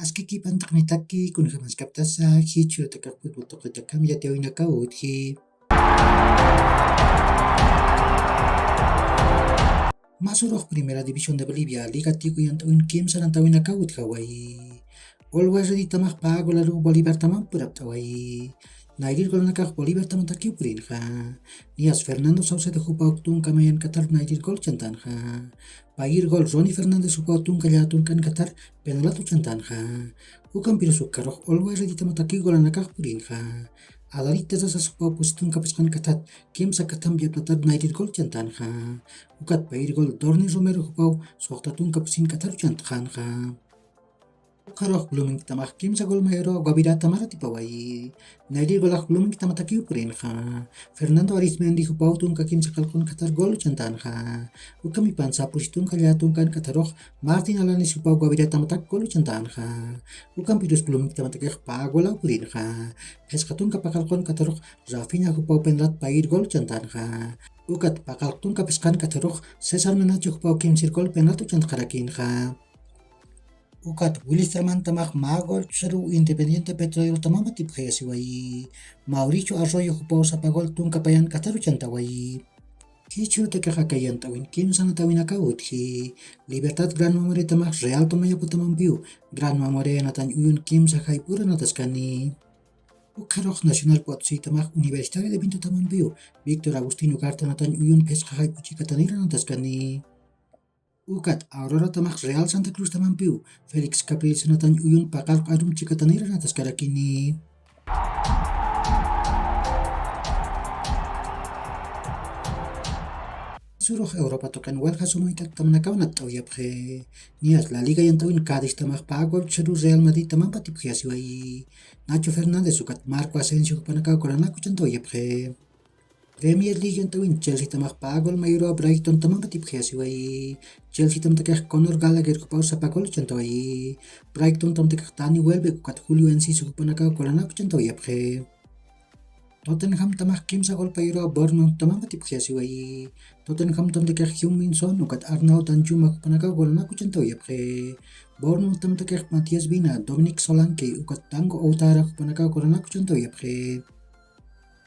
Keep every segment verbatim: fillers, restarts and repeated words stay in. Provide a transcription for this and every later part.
Askikipantaq nitaki kunjamaskaptasa jichhurutakax futbol tuqitakham yatiyawinakaw utji. Masurux Primera División de Bolivia, Liga Tigo yant'awin kimsa nantawinakaw utjawayi. Olwa Reditamax Pagolaru Bolivartamam purapt'awayi. Nayrir golanakax Bolivartamatakiw purinxa. Niyas Fernando Saucedo jupaw tunka mayan katar nayrir gol chantanxa. Payir gol Ronnie Fernández jupaw tunka llatunkan katar penalatu chantanxa. Ukampirus ukkarux Olwa Reditamataki golanakax purinxa. Adalita Rosas jupaw pusi tunka pisqan katat kimsa katam yaptatar nayrir gol chantanxa. Ukat payir gol Dorni Romero jupaw suxta tunka pusin kataru chantxanxa. Ukharux Bloomingtamax kimsa gol mayruwa Guaviratamaratipawayi. Nayrir golax Bloomingtamatakiw purinxa. Fernando Arismendi jupaw tunka kimsa qalqun katar gol chantanxa. Ukamipansa pusi tunka llatunkan katarux Martin Alanis jupaw Guaviratamatak gol chantanxa. Ukampirus Bloomingtamatakix Pagolaw purinxa. Phisqa tunka paqalqun katarux Rafinha jupaw penaltat payir gol chantanxa. Ukat paqalq tunka phisqan katarux César Menacho jupaw kimsir gol penaltu chantxarakinxa. Ukat Wilstermantamax mä gol chusaruw Independiente Petrolerotamampa tipxayasiwayi. Mauricio Arroyo jupaw sapa gol tunka payan kataru chantawayi. Jichhurutakax aka yant'awin kimsa natawinakaw utji. Libertad Gran Mamoretamax Real Tomayapotamampiw Gran Mamoré anatañ uyun kimsa jayp'ura nataskani. Ukharux Nacional Potositamax Universitario de Vintotamampiw Víctor Agustín Ugarte anatañ uyun phisqa jayp'u chikatanira nataskani. Ukat Auroratamax Real Santa Cruztamampiw Félix Capriles anatañ uyun paqalq arum chikatanira nataskarakini. Surux Europa tuqin walja sumuyt'at tamanakaw natt'awiyapxi. Niyas La Liga yant'awin Cádiz tamax Pagol chharu Real Madrid tamampa tipxiyasiwayi. Nacho Fernández ukat Marco Asensio jupanakaw golanaku chantawiyapxi. Premier League yant'awin Chelsea tamax Pagol mayruwa Brighton tamampa tipxiyasiwayi. Chelsea tamtakax Conor Gallagher jupaw sapa gol chantawayi. Brighton tamtakax Danny Welbeck ukat Julio Enciso jupanakaw golanaku chantawiyapxi. Tottenham tamax kimsa gol payruwa Bournemouth tamampa tipxiyasiwayi. Tottenham tamtakax Heung-min Son ukat Arnaud Danjuma jupanakaw golanaku chantawiyapxi. Bournemouth tamtakax Matías Vina, Dominic Solanke ukat Dango Ouattara jupanakaw golanaku chantawiyapxi.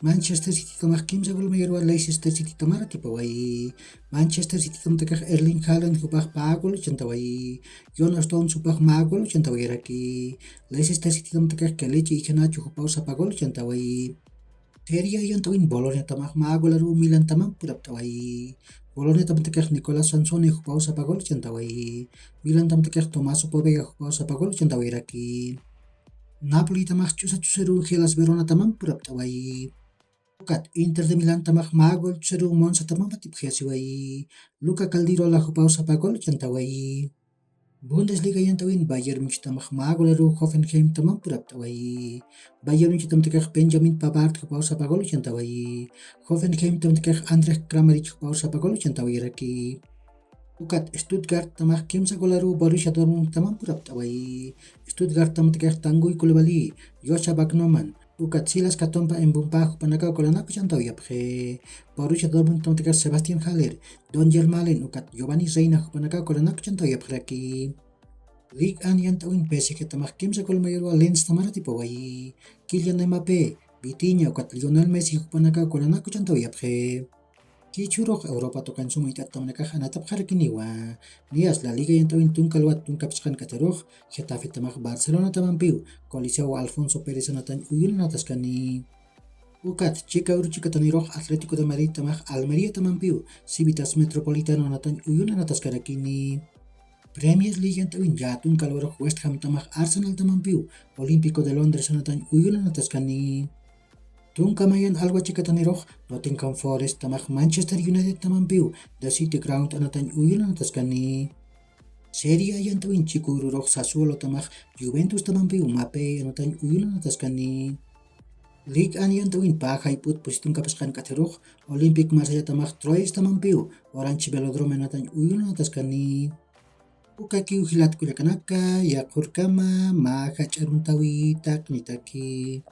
Manchester City tamax kimsa gol mayruwa Leicester City tamara tipawayi. Manchester City tamtakax Erling Haaland jupax pä gol chantawayi. John Stones jupax mä gol chantawayaraki. Leicester City tamtakax Kelechi Iheanacho jupaw sapa gol chantawayi. Serie A yant'awin Bolonia tamax mä golaru Milan tamam purapt'awayi. Bolonia tamtakax Nicolas Sansone jupaw sapa gol chantawayi. Milan tamtakax Tomaso Povega jupaw sapa gol chantawayaraki. Napoli tamax ch'usa ch'usaru Hellas Verona tamam purapt'awayi. Ukat Inter de Milan tamax mä gol ch'usaru Monza tamampa tipxiyasiwayi. Luca Caldirola jupaw sapa gol chantawayi. Bundesliga yant'awin Bayern Munich tamax mä golaru Hoffenheim tamam purapt'awayi. Bayern Munich tamtakax Benjamin Pavard jupaw sapa gol chantawayi. Hoffenheim tamtakax Andrés Kramaric jupaw sapa gol chantawayaraki. Ukat Stuttgart tamax kimsa golaru Borussia Dortmund tamam purapt'awayi. Stuttgart tamtakax Tanguy Coulibaly, Joshua Bagnoman, ukat Silas Katompa Mbumpa jupanakaw golanaku chantawayapxi. Borussia Dortmund tamtakax Sebastian Haller, Daniel Malen ukat Giovanni Reina jupanakaw golanaku chantawayapxiraki. Ligue A yant'awin P S G tamax kimsa gol mayruwa Lens tamara tipawayi. Kylian Mbappé, Vitinha ukat Lionel Messi jupanakaw golanaku chantawayapxi. Jichhürux Europa tuqin sumuyt'at tamanakax anatapxarakiniwa. Niyas La Liga yant'awin tunka alwat tunka phisqan katarux Getafe tamax Barcelona tamampiw Coliseo Alfonso Pérez anatañ uyun anataskani. Ukat chika uru chikatanirux Atlético de Madrid tamax Almería tamampiw Civitas Metropolitano anatañ uyun anataskarakini. Premier League yant'awin ya tunka alwarux West Ham tamax Arsenal tamampiw Olímpico de Londres anatañ uyun anataskani. Tunka mayan alwa chikatanirux Nottingham Forest tamax Manchester United tamampiw The City Ground anatañ uyun anataskani. Serie A yant'awin chikürürux Sassuolo tamax Juventus tamampiw Mapei anatañ uyun anataskani. Ligue A yant'awin pä jayp'ut pusi tunka phisqan katarux Olympique Marsella tamax Troyes tamampiw Orange Velodrome anatañ uyun anataskani. Ukakiw jilat kullakanaka, yaqhürkama mä jach'a aruntäwi taqnitaki.